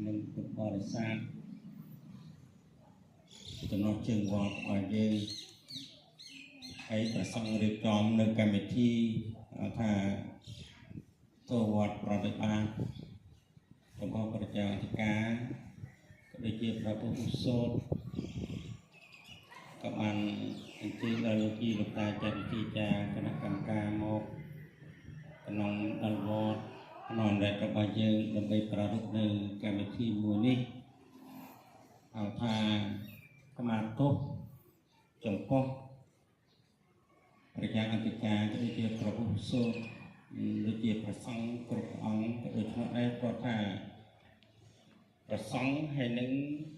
និងពុទ្ធបរិស័ទចំណុចជើងវត្តរបស់យើងហើយប្រសង់រៀបចំនៅកម្មវិធីថាទៅវត្តប្រតិបាទចំពោះប្រជាអធិការក៏ដូចជាព្រះពុទ្ធសូត្រក៏បានអញ្ជើញដល់លោកជីលោកតាចាត់វិធីចាគណៈកម្មការមកក្នុងដល់វត្តក្នុងរតរបស់យើងដើម្បីប្រារព្ធនៅកម្មវិធីមួយនេះហៅថាខមាទោសចំពោះប្រជាអធិការក៏ដូចជាព្រះពុទ្ធសូត្រដូចជាព្រះសង្ឃគ្រប់ព្រះអង្គក៏ដូច្នោះដែរព្រោះថាព្រះសង្ឃហើយនឹង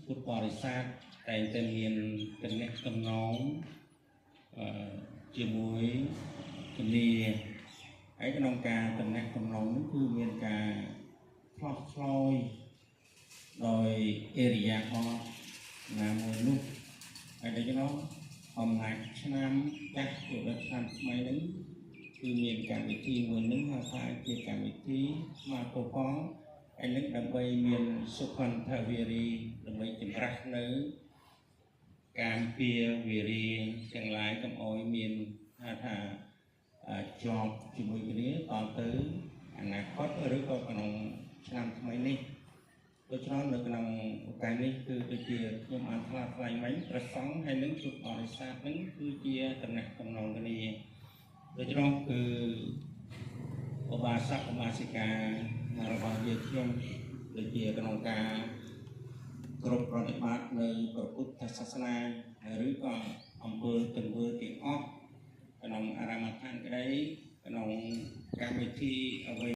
ពុទ្ធបរិស័ទតែងតែមានទំនាក់ទំនងអឺជាមួយគ្នាហើយក្នុងការទំនាក់ទំនងនោះគឺមានការឆ្លោះឆ្លើយដោយអេរិយាបថណាមួយនោះហើយដូច្នោះអំណាចឆ្នាំចាស់ទៅដល់ឆ្នាំថ្មីហ្នឹងគឺមានកម្មវិធីមួយហ្នឹងហៅថាជាកម្មវិធីស្មារតីផងហើយនឹងដើម្បីមានសុគន្ធវារីដើម្បីចម្រាស់នៅការពារវារីទាំងឡាយកុំអោយមានហៅថាជាប់ជាមួយគ្នាតទៅអនាគតឬក៏ក្នុងឆ្នាំថ្មីនេះដូច្នោះនៅក្នុងឱកាសនេះគឺដូចជាខ្ញុំបានថ្លាថ្លែងមិញព្រះសង្ឃហើយនឹងពុទ្ធបរិស័ទនឹងគឺជាតំណែងតំណងគ្នាដូច្នោះគឺឧបាសកឧបាសិការបស់យើងខ្ញុំដូចជាក្នុងការគ្រប់ប្រតិបត្តិនៅព្រះពុទ្ធសាសនាឬក៏អំពើទង្វើទាំងអស់ក្នុងអារាមដ្ឋានក្តីក្នុងកម្មវិធីអ្វី